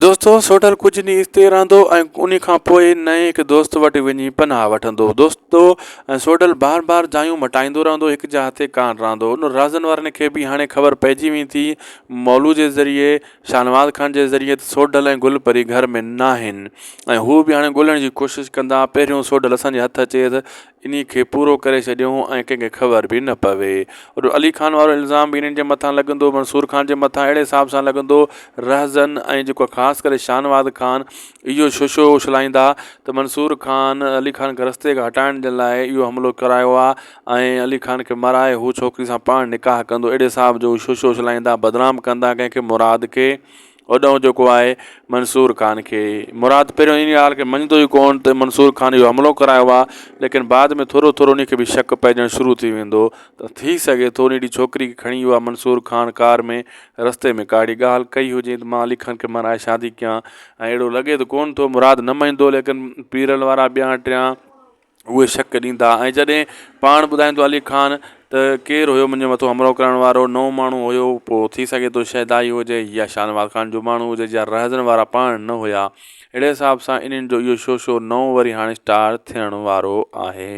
دوستو سوڍل ڪجهه ڏينهن اتي رهندو ۽ انهي کان پوء نئين هڪ دوست وٽ وڃي پناهه وٺندو. دوستو سوڍل بار بار جايون مٽائيندو رهندو هڪ جاء تي ڪانه رهندو. ان رازن وارن کي به هاڻي خبر پئجي ويندي مولو جي ذريعي شاهنواز خان جي ذريعي ته سوڍل ۽ گل پري گهر ۾ ناهن ۽ هو به هاڻي ڳولڻ جي ڪوشش ڪندا پهريون سوڍل اسان جي هٿ اچي ته انهي کي پورو ڪري ڇڏيون ۽ ڪنهن کي خبر به نه پوي. اوڏو علي خان وارو الزام به انهن جي مٿان لڳندو، منصور خان جي مٿان اهڙي حساب سان لڳندو، رهزن ۽ جيڪو خاص ڪري شاهنواز خان اهو ششو اڇلائيندا ته منصور خان علي خان کي رستي کان هٽائڻ جي لاء اهو حملو ڪرايو آهي ۽ علي خان کي مارائي هو ڇوڪري سان پاڻ نڪاح ڪندو اهڙي حساب جو ششو اڇلائيندا بدنام ڪندا ڪنهن کي مراد کي. هوڏانهن جيڪو آهي منصور خان کي مراد پهريون ان ڳالهه کي مڃيندو ئي ڪونه ته منصور خان اهو حملو ڪرايو آهي ليڪن بعد ۾ ٿورو ٿورو ان کي به شڪ پئجڻ شروع ٿي ويندو ته ٿي سگهي ٿو ان ڏينهن ڇوڪري کي کڻي ويو آهي منصور خان ڪار ۾ رستي ۾ ڪا اهڙي ڳالهه ڪئي هجي ته مان علي خان کي مارائي شادي ڪيان ۽ اهڙو لڳي ته ڪونه ٿو مراد نه مڃيندو ليڪن پيرل وارا ٻيا ٽيان اهي شڪ ڏيندا ۽ جڏهن پاڻ ٻڌائيندو علي خان ته ڪير هيو منهنجي مٿو حملو ڪرڻ وارو نئون ماڻهو هيو پوء ٿي سگهي ٿو شهدائي هجي يا شاهنواز خان جو ماڻهو هجي يا رهزن وارا پاڻ نه هيا اهڙي حساب سان انهن جو اهو شوشو نئون وري هاڻي اسٽار ٿيڻ وارو آهي.